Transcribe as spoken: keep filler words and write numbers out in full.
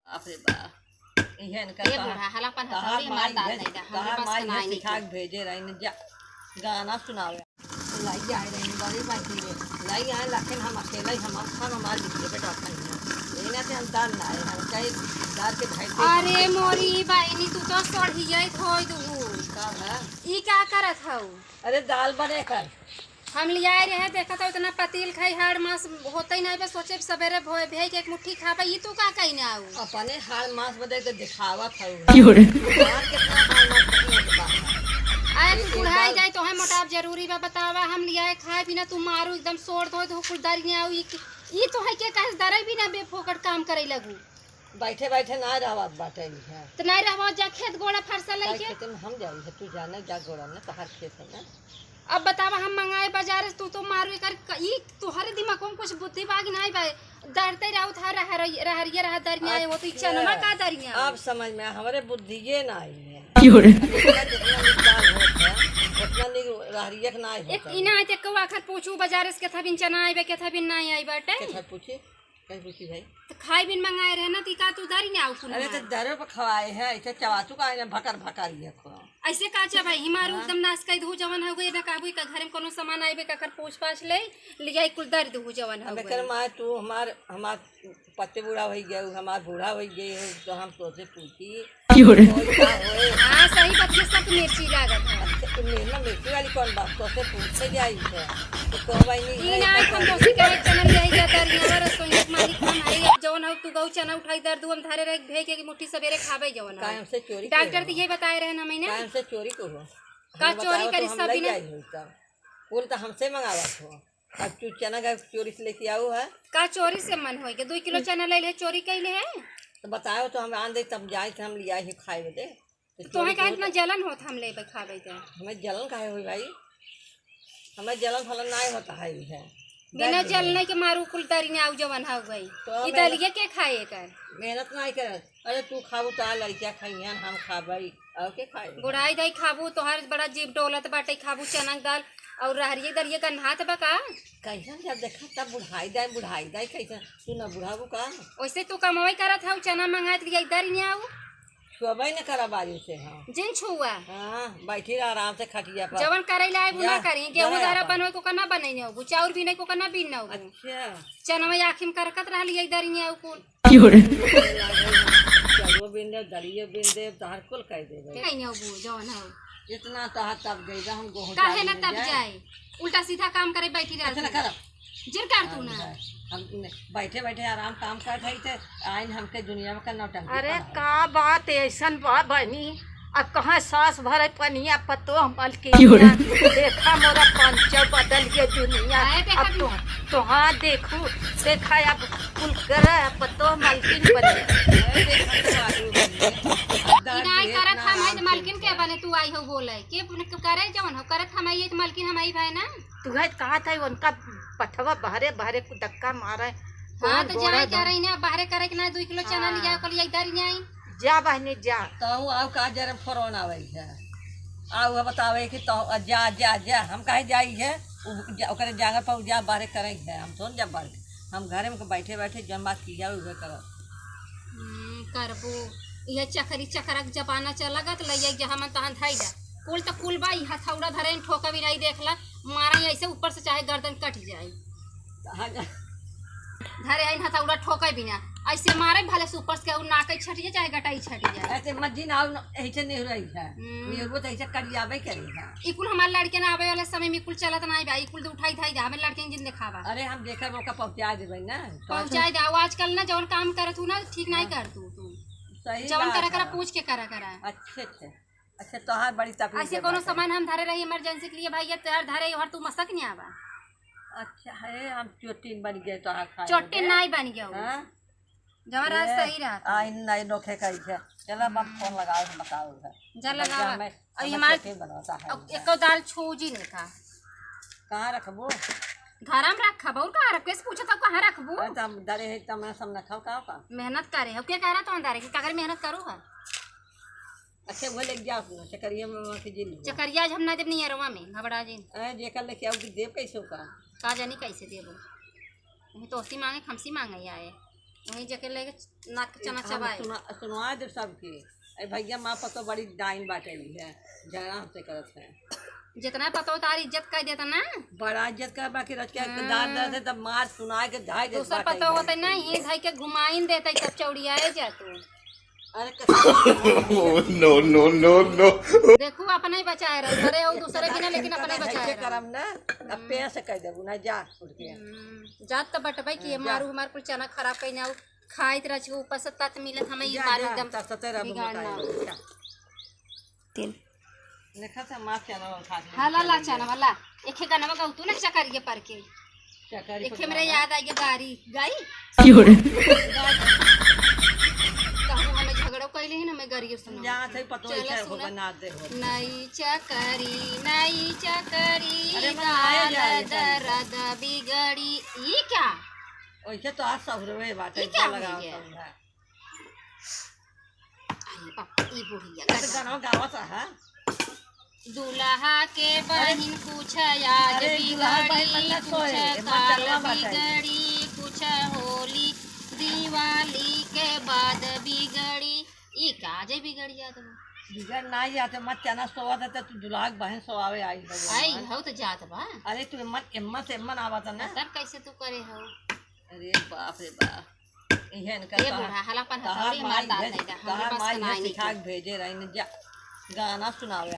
बाप रे बाप। इहे इनका ए कहा, बूढ़ा, हलापन तहार हथौड़ी माई हमार दाल भेज-, नहीं दा, हमरे तहार बस माई का भेज नाई सिखा निकले। के भेजे रही न जा, गाना सुनावे। लाई आए रही बड़ी बाकी रे। लाई आए, लेकिन हम अकेले ही, हम, हम हमार बिटिया बेटा खाई ना। यही ना से हम दाल ना आए, हम कहे दाल के भाई पे अरे हम मोरी बहिनी, तू तो सड़िया ही धोई दुहू। का है? ई का करत हऊ? अरे दाल बने कर। हम लियाए रहे, देखत हऊ इतना पतील खाई, हाड़ मांस होते ही नहीं बे, सोचे सबेरे भोए भेई के एक मुट्ठी खाबे, ई तू का कहीं ना आऊ? अपने हाड़ मांस बदे के दिखावत हऊ। क्यों रे? हाड़ कितना हाड़ मांस कितना बा? अरे तू एक बुढ़ाई बार जाए तो है मोटाप जरूरी बा, बतावा, हम लियाए खाए बिना तू मारू एकदम सोर धोए धो कुल दरिया आऊ, ई, ई तो है के कहे दरई बिना बेफोकट काम करे लगू। बैठे बैठे ना रहत बाटे इहे। त ना रहत जा खेत गोड़ा फरसा भाई लइके। खेते में हम जाई है, तू जाने जा गोड़ा में, तोहार खेत है ना। अब बतावा हम मंगाए बाजार से, तू तो मारू एकर क-, ई तोहरे दिमाग में कुछ बुद्धि बा कि नाई बा? डरते रहू था रहर-, रहरिया रहा दरिया आए हो तो ई अच्छा, चनमा का दरिया आए? अब समझ में हमरे बुद्धिये ना आई है। क्यों रे? जितना निकाल होत है, उतना निक रहरिया के ना आई एक होता। इना है ते कौआ आखिर पूछू बाजार से केथा बिन चना आइबे, केथा बिन नाई आई बाटे। केथा पूछी? कहीं पूछी भाई? तो खाए बिन मंगाए रहे ना, ती का तू दारी ने आऊ कुल अरे तो हमार? दरे पर खवाए है, ऐसे चबाचू का है ना, भकर भकर ये खो। ऐसे का चबाई? हिमारू हाँ। एकदम नाश कर दू जवन हो गए ना, काबू का घर में कोनो सामान आइबे, काकर पूछ पाछ ले, ले जाई कुल दर दू जवन हो अब एकर गए। माँ तू हमार, हमार पत्ते बूढ़ा हो गए, हमार बूढ़ा हो गए, तो हम तोसे पूछी, क्यों रे? कोई का होए? हाँ, सही बात, ये सब मिर्ची लागत है। अच्छा, तो मेरा मिर्ची वाली कौन बात? तोसे पूछे जाई है। तो कहो भाई, नहीं ई है, ना, ऐसा हम कौन दोषी है? कहे चैनल यही जाता है, हमारा रसोई के मालिक हम है, जौन हो तू गऊ चना उठाई दर दू, हम धारे रह भेज के मुट्ठी सबेरे खाबे जौन हो। काहे हमसे चोरी डॉक्टर करो? तो ये बताए रहे ना, मैंने काहे हमसे चोरी करो? का हमें चोरी बताओ तो करी हम सब ले बिना? जाई होई तब। कुल तो हमसे मंगावत हो। अब तू चना का चोरी से लेके आऊ है? का चोरी से मन होई के? दो किलो चना ले ले, चोरी कैले है? तो बताओ तो हम आन दे, तब जाए थे हम लिया ही खाए बदे। तो तो तोहे चोरी काहे तो इतना होता। जलन होत हम लेबे खाबे तो? हमें जलन काहे होई भाई? हमें जलन फलन नाई होता है, ई है। बिना दर्द जलन है। के मारू कुल दरी ने आऊ जवन हो गई। तो ई मेहनत दलिया के खाए कर? मेहनत नाई करे। अरे तू खाबू तो आ लड़किया खाइहन, हम खाबई। और के खाए? बुढ़ाई दाई खाबू, तोहार बड़ा जीभ डोलत बाटे, खाबू चना के दाल और रहरिये दरिये का नात बा का? कैसन जब देखा तब बुढ़ाई दाई, बुढ़ाई दाई कैसन? तू न बुढ़ाबू का? वैसे तू कमाई करत हऊ, चना मंगात लिया, इधर ही नहीं आऊ। छुअबे न करा बाजू से, हाँ। जिन छुआ। हाँ, बैठी रह आराम से खटिया पर। जवन करे लाए, वो ना जा, करी। जा गेहूं रह दारा अपन। बनवे को का ना बने नहीं होबू, चाउर भी नहीं को का ना बीन ना होबू। अच्छा। चनवा आँखी में करकत रहली, इधर ही नहीं आऊ कुल। क्यों रे? चाउरो बीन देब, दलियो बीन देब, तोहार कुल कह देबे। के नहीं होबू, जवन हो। इतना तोहार तब गई, हम गोहूं काहे चाउर ना बीन तब जाए। जाए? उल्टा सीधा काम करे बैठी रहती। अच्छा ना करब। जिन कर तू ना। हम, हम बैठे बैठे आराम काम करत हई ते आइन हमके दुनिया में का नौटंकी अरे पढ़ाई। का बात ऐसन बा बनी, अब कहाँ सास भरे पनिया पतोह मलकिनिया। क्यों रे? देखा मोरा पंचो बदल के दुनिया। आए देखा अब भी। तो, तोहाँ देखू, देखा अब कुल करे पतोह मलकिन बने। अरे देखा तो आलू बने। अब दाल इनाय के करत इतना हम है आराम तो मलकिन से के बने तू आई हो बोले। के करे जवन हो करत हम आई तो मलकिन हम आई भाई ना। तू है कहा था उनका पठवा बहरे बहरे को धक्का मारे। हाँ, कौन तो गोड़ा जाए जा धो- रही ना, बाहरे करे के ना, दो किलो चना हाँ। लिया, ओकर लिया इधर ही आई। जा बहनी, जा। तो आओ का जरे फोन आवे है। आओ बतावे कि तो जा, जा, जा, हम काहे जाई है? उ जा, ओकरे जांगर पर उ जा बाहरे करे है, हम थोन जा बाहरे। हम घरे में बैठे, बैठे जौन बात की जावे, उहे करब। हम्म, करबू। ये चकरी चकरक जमाना चला गत, लइया जहाँ मन तहाँ धइला। कुल त कुल बा, ई हथौड़ा धरे ठोका भी नहीं देखला, मारा ही ऐसे ऊपर से चाहे गर्दन कट जाए। कहाँ जा- धरे आइन हथौड़ा ठोके बिना, ऐसे मारे भले से ऊपर से केहू नाके छट जाए चाहे गटाई छट जाए। ऐसे मत जिन आओ न, ऐसे नहीं रही है। हम्म। मेरे को तो ऐसे करियाबे करी है। ई कुल हमारे लड़के ना आवे वाले समय में कुल चलत ना बा, ई कुल तो उठाई धाई दे, हमें लड़के जिन देखावा। अरे हम देखे ओका पहुँचा देबे ना। पहुँचा दे, वो आजकल ना जौन काम करत हूँ ना ठीक नहीं हाँ। कर तू, तू। सही जौन बात करा करा है। पूछ के करा करा। अच्छे अच्छे। अच्छा तोहार बड़ी तकलीफ ऐसे है कोनो बाटे। सामान हम धरे रही इमरजेंसी के लिए भाई, ये तोहार धरे हर तू मसक नहीं आवा। अच्छा है, हम चोटिन बन गए तोहार खाए चोटिन बदे। नहीं बन गया वो। हाँ? जवन राज ये सही रहत। आइन नहीं नोखे कही है। चला अब हम हम्म। फोन लगाओ, हम बताओ है। जा लगावा। हमें, अब हमें हमार चोटिन बनवाता है अब है। एको दाल छूजी नहीं था। कहाँ रखबो? घर में रखब और कहाँ रखबे? से पूछो तो कहाँ रखबू? अरे तो हम डरे है, तो मैं सब न खाओ का का? मेहनत करे हो, के कह रहा तो अंधारे की कागर मेहनत करो है? अच्छा, वो लेके जाओ अपना, चकरिया में वहाँ के जिन लो। चकरिया आज हम ना देब नियरवा में, घबरा जिन। अरे, जेकर लेके आओ, कि देब कैसे का? का जानी कैसे देबो। वही तो ओसी मांगे, खमसी मांगे आए। वहीं जाके लेके नाक के चना हम चबाए। सुना-, सुनवा दे सबके। अरे भैया, माँ पतो बड़ी डाइन बाटे है, झगड़ा हमसे करत है। जितना पतो तार इज्जत कर देता ना। बड़ा इज्जत कर, बाकी रच के हाँ। दांत दर्द है, तब मार सुना के धाई देत दूसर बाटे पतो है। होते नहीं, धाई के घुमाइन देते, तब चौड़ियाए जा तू। अरे कसम। Oh, no, no, no, no। देखू, अपने ही बचाए रहो, अरे हो दूसरे बिना, लेकिन अपने ही बचाए रहो। करम ना, अब हम्म। पेड़ से कह देबू ना, जा उठ के। हम्म, जात तो बटबे की है, जा। मारू हमार कुल चना खराब कहीं ना, खाइत रह चुके, ऊपर से तत मिलत, हमें ये जा, मारू जा, एकदम तत से तेरा मुंह बिगाड़ना। खाए, जा। तीन। देखा था माँ चना खा के हाँ, ला, ला, चना चना वाला। एक ही गाना गाऊ तू ना चकरिए पर के। चकरी एक पर हमरे गाना। याद आ गया गारी। गाई? क्यों रे? कहूँ हमें झगड़ो कैले ही ना, हमें गारियो सुनाओ। जा, थे पतो चला इच्छा हो सुना। बना दे हो। नई चकरी, नई चकरी, अरे, मैं आया दाल जाए, जाए। दर्द बिगड़ी। ई क्या? ओइसे तो आज सहुरवे बाटे, ई क्या इतना लगाओ हुई है? तो है। आई बाप, ई बुढ़िया अरे गधा। गाना गावत रहा। दुल्हा के अरे, बहिन पूछ आज अरे, दुल्हा के बहिन बिगड़ी, मत ना पूछ सोए, मत काल चलवा बाटे। बिगड़ी, पूछ होली दिवाली के बाद बिगड़ी। ई का जे बिगड़ी जात बा? बिगड़ ना जाते, मत चना सोवत है, तो तू दुल्हा के बहिन सोआवे आई हो आई हमार। हो तो जात बा। अरे तू एम्मन, एम्मन से एम्मन आवत है ना। तब कैसे तू करे हो? अरे बाप रे बाप। इहे इनका ए कहा, बूढ़ा, हलापन तहार हथौड़ी हमार माई दांत है, नहीं दा, हमरे तहार बस माई के है नाई सिखा नहीं। के भेजे रही ने, जा, गाना सुनावे।